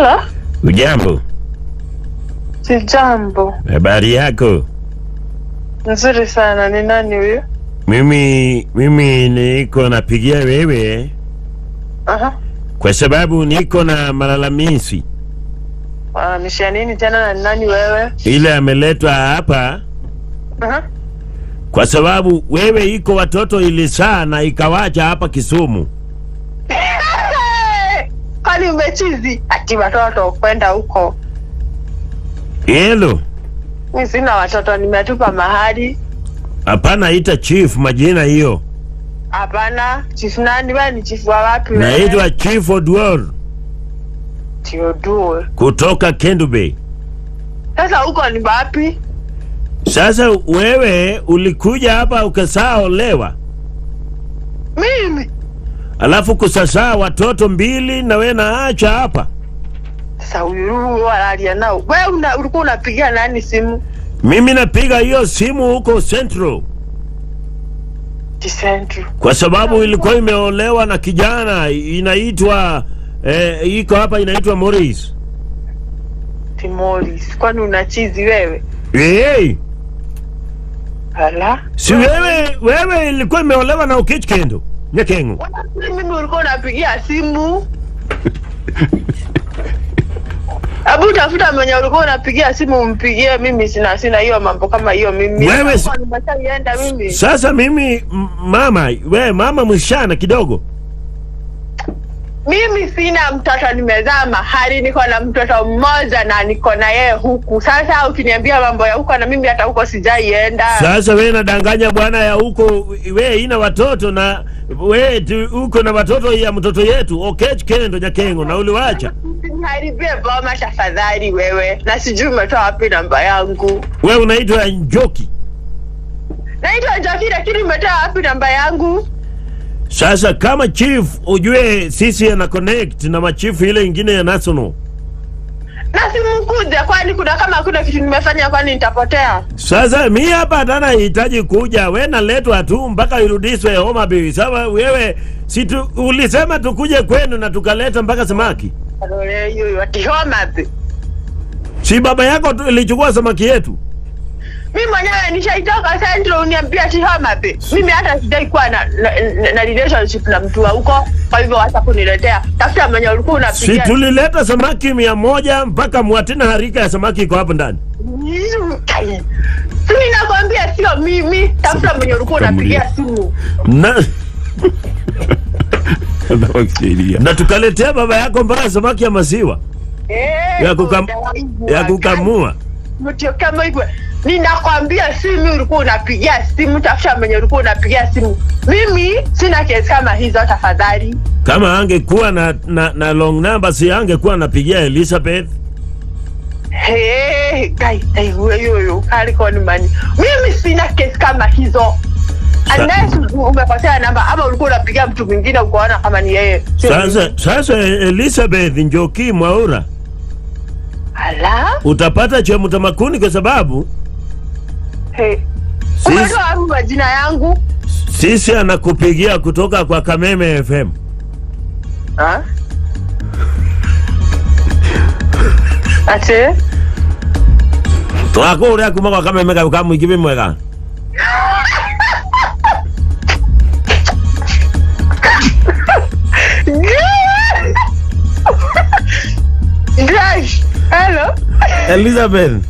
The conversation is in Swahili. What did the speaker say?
Halo, Ujambo, sijambo. Habari yako? Nzuri sana. Ni nani huyu? Mimi niko napigia wewe Aha. kwa sababu niko na malalamishi Malalamisha nini tena na ni nani wewe? ile ameletwa hapa Aha. kwa sababu wewe iko watoto ilisaa na ikawacha hapa Kisumu. Kwani umechizi? Ati watoto kwenda huko. Hello, Mi sina watoto, nimetupa mahali. hapana, ita chief majina hiyo. Hapana. Chifu nani? Wewe ni chifu wa wapi wewe? Naitwa Chief Oduor Theodore. kutoka Kendu Bay. Sasa huko ni wapi? Sasa wewe ulikuja hapa ukasaa olewa, Mimi. alafu kusasaa watoto mbili na wewe naacha hapa. Sasa huyu walalia nao. Wewe ulikuwa unapigia nani simu? Mimi napiga hiyo simu huko Central Tisentru. kwa sababu ilikuwa imeolewa na kijana inaitwa iko hapa inaitwa Morris. Timoris. Kwani unachizi wewe? Hey, Ala. si wewe ilikuwa imeolewa na Okech Kendo Nyakengo. Mimi ulikuwa unapigia simu? Hebu tafuta mwenye ulikuwa unapigia simu umpigie. Mimi sina hiyo mambo kama hiyo mimi. Wewe Huko nimeshaienda mimi. Sasa mimi mama we mama msichana kidogo. Mimi sina mtoto, nimezaa mahali, niko na mtoto mmoja na niko na yeye huku. Sasa ukiniambia mambo ya huko, na mimi hata huko sijaienda. Sasa we nadanganya bwana ya huko, we ina watoto na we uko na watoto ya mtoto yetu Okech Kendo Nyakengo na uliwacha. Usiniharibie boma tafadhali wewe, na sijui umetoa wapi namba yangu. We unaitwa Njoki. Naitwa Njoki, lakini umetoa wapi namba yangu? Sasa kama chief ujue sisi ana connect na machifu ile ingine ya national. Na simkuja, kwani kuna kama hakuna kitu nimefanya, kwani nitapotea? Sasa mi hapa hatana hitaji kuja, we naletwa tu mpaka irudishwe Homa Bay. Sasa wewe si tu, ulisema tukuje kwenu na tukaleta mpaka samaki. Hiyo ati Homa Bay. Si baba yako tu ilichukua samaki yetu? Mi mwenyewe nishaitoka Central, uniambia ati Homa Bay. Mimi hata sijai kuwa na relationship na mtu wa huko, kwa hivyo wacha kuniletea. Tafuta mwenye ulikuwa Si unapigia. tulileta samaki 100 mpaka mwatina harika ya samaki iko hapo ndani. Si ninakwambia sio mimi, tafuta mwenye ulikuwa unapigia simu. Na tukaletea baba yako mpaka samaki ya maziwa ya kukamua. Mtio kama hivyo. Ninakwambia si mimi ulikuwa unapigia simu, tafuta mwenye ulikuwa unapigia simu. Mimi sina kesi kama hizo tafadhali. Kama angekuwa na long number si angekuwa anapigia Elizabeth. Hey, guy, hey, huyo aliko ni mani. Mimi sina kesi kama hizo. Unless umekosea namba ama ulikuwa unapigia mtu mwingine ukaona kama ni yeye. Sasa Elizabeth Njoki Mwaura Ala? utapata cha mtamakuni kwa sababu Hey. Umetoa wapi majina yangu? sisi anakupigia kutoka kwa Kameme FM. Ha? Ate? Twako uria kuma kwa Kameme ka muikibi mwega. Guys, hello. Elizabeth.